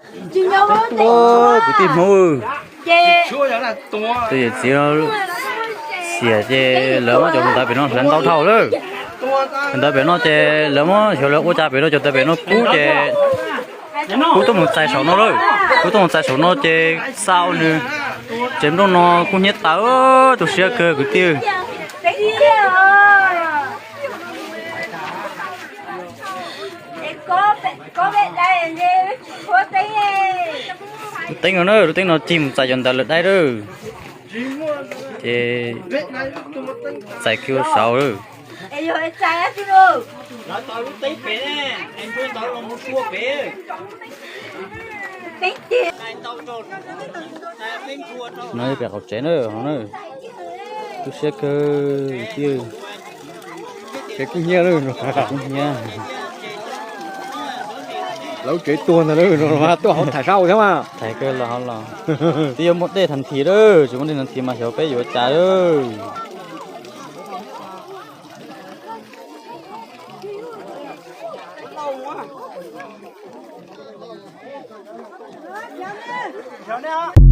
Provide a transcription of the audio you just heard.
Kwv tij Hmoob, tus yawm txiv xiam ces lawv muab cov hluav taws pem no hlawv ntau dhau lawm. Hluav taws pem no ces lawv muab xyov lawv ua cas pem no cov taws pem no kub ces kub tuaj mus txais saum no lawm. Kub tuaj mus txais saum no ces xa ua nws tsev nplooj no kub hnyiab tawv, tu siab kawg kwv tij. Lub teeb no na, lub teeb no cig mus txais cov ntawd lawm dai lawm. Ces txais kiag saud lawm. No pem qaum tsev na, tu siab kawg. Tsev kub hnyiab, kub hnyiab. Lawv tsev tuag ntag, tuaj hauv thaiv sab hauv thiab mas. Thaiv kawg los hauv los. Twb yuav muaj dej thav thiv lawm, tsis muaj dej thav thiv mas xyov peb yuav ua cas lawm.